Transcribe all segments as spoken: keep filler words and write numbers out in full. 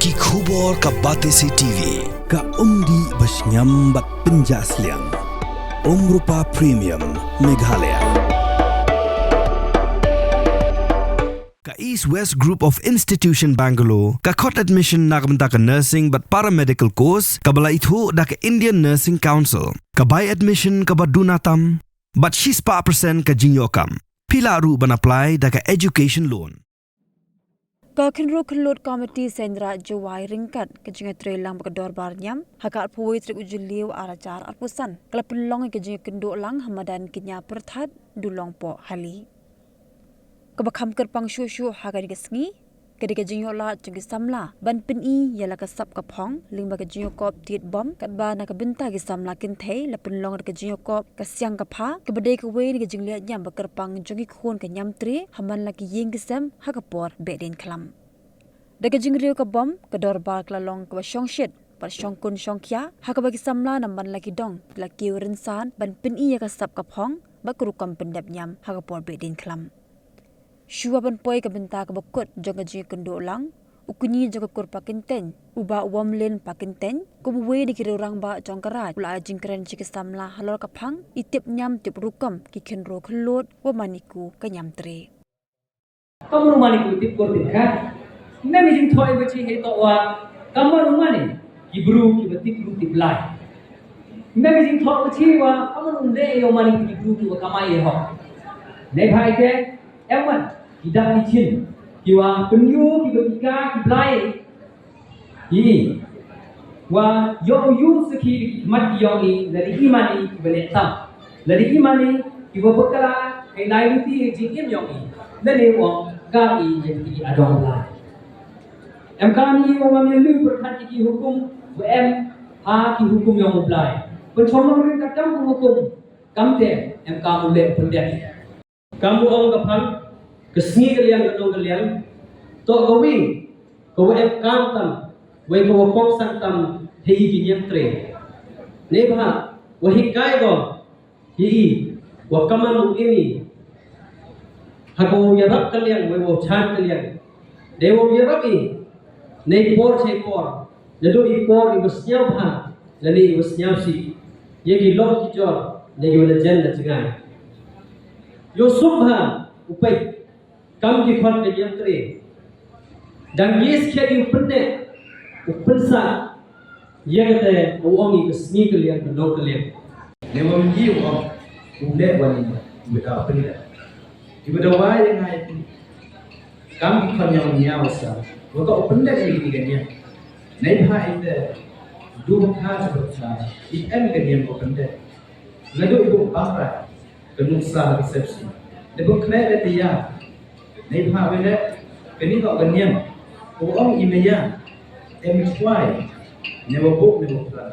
Ki khubor ka Batesi T V, ka umdih ba shngiam bad pynjah sliang. Umrupa Premium, Meghalaya. Ka East West Group of Institution Bangalore, ka khot admission na ka bynta ka nursing bad paramedical course, kaba la ithuh da ka Indian Nursing Council. Ka bai admission kaba duna tam, bad shispah percent ka jingïoh kam. Phi lah ruh ban apply da ka education loan. Ka Khynroo Khyllood Committee Seiñraij Jowai ryngkat ka jingïatreilang bad ka dorbar niam ha ka arphew wei tarik u Jylliew ar hajar arphew san ka la pynlong ïa ka jingïakynduh lang ha madan Kñia Pyrthat, Dulongpoh Hali. Kaba kham kyrpang shuh shuh ha kane ka sngi ka dei ka jingïoh lad jong ki samla ban pyni ïa la ka sap ka phong lyngba ka jingïakop tied bom, katba na ka bynta ki samla kynthei la pynlong da ka jingïakop ka siang ka pha, kaba dei kawei na ka jingleh niam ba kyrpang jong ki khun ka Niamtre ha man la ki ïing ki sem ha ka por Behdeiñkhlam. Da ka jingriewka bom, ka dorbar ka la long kaba shongshit bad shongkun shongkhia, ha kaba ki samla na man la ki dong ki la kiew rynsan ban pyni ïa ka sap ka phong bad ka rukom pyndep niam ha ka por Behdeiñkhlam. Shuwa ban poi ka bynta kaba kut jong ka jingïakynduh lang, u kñi jong ka kur Pakyntein, u Bah Wamlin Pakyntein, kum uwei na ki riew rangbah jong ka raij, u la ai jingkren sha ki samla halor ka phang i tip niam tip rukom ki khynroo khyllood wa mane ku ka Niamtre. Ka mano mane ku tip kur tip kha? Ym em i jingthoh i ba chi hei toh wa ka mano mane ki bru ki ba tip ru tip lai. Ym em i jingthoh ba chi wa ka mano ne yo mane ki bru ki ba kamai ye ho. Nei bha i ke em wan ki dak ki chin ki wa pynyu ki ba ki ka ki blai. I wa ïoh u ïoh sakhi da ki khmat ki yong i, lada i mane ki ba leh tam, lada i mane ki ba bakla, ka i lai luti ka jingim yong i, lada i ong ka i ïa ki adong lai. Em kam i ong ngam ïa lu pyrkhat ïa ki hukum ba em ha ki hukum yong U Blai. Pynshong long ring ka kam ka hukum, kam te em kam u leh pyndep. Kam u ong ka phang, ka sngi ka liang ka nong ka liang, toh ka wei ka wa em kam tam, wei ka wa kongsan tam ha i ki Niamtre. Neibhah wa hikai ko hi i wa kaman u im i ha ka wa ïarap ka liang, wei wa chan ka liang. Dei wa ïarap i nei por chei por, naduh i por i ba sñiaw bha lane i ba sñiaw sih, ïa ki lok ki jor ne ïa ki wa na jen na jngai. Ïoh suk bha u peit kam ki khon ka Niamtre. Dang ïa skhet i u pynneh u pynsah ïa kata u ong i ka sngi ka liang ka nong ka liang. Ne wa ym i u ong u leh wa ni u da pynneh. Ki ba da wai ïa ngai ki kam ki khon ïa u ñiaw sa wa ka u pyndep ïa ki ka niam. Neibhah i te du ba kha sa ba kha i em ka niam ka pyndep. Naduh i bu bang rai ka nuksa ka sepsi ne ba khleh le te ya. Neibhah wei le ka ni ka niam ka u ong i me ya em chwai ne wa buk ne wa phra.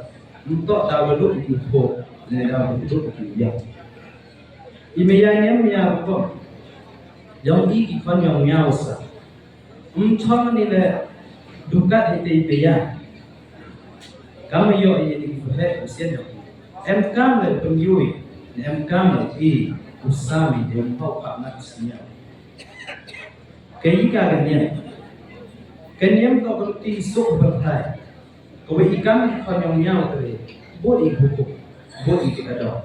Ntok da wa duk i phok ne da wa duk i ya. I me ya niam ya rukom yong i ki khon yong ya u sa. Ym chong ni le dukat hi te i me ya. Kam ïoh i ni ki phe u sian yong i. Em kam le pynïoh i ne em kam le i u sa mi de ym pau ka na u sian. Ka i ka ka niam ka niam ka bynti suk byntai. Ka wei i kam ki khon yong ñiaw tre, bud i hukum, bud i kata dong.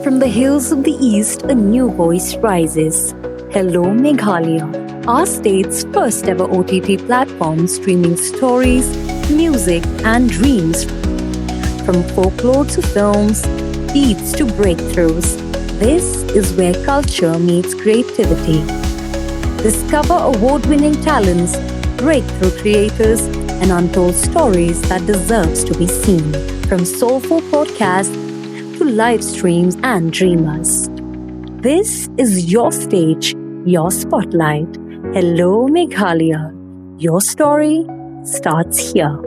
From the hills of the East, a new voice rises. Hello Meghalaya, our state's first ever O T T platform streaming stories, music, and dreams. From folklore to films, beats to breakthroughs, this is where culture meets creativity. Discover award winning talents, breakthrough creators, and untold stories that deserves to be seen. From soulful podcasts to live streams and dreamers. This is your stage, your spotlight. Hello Meghalaya. Your story starts here.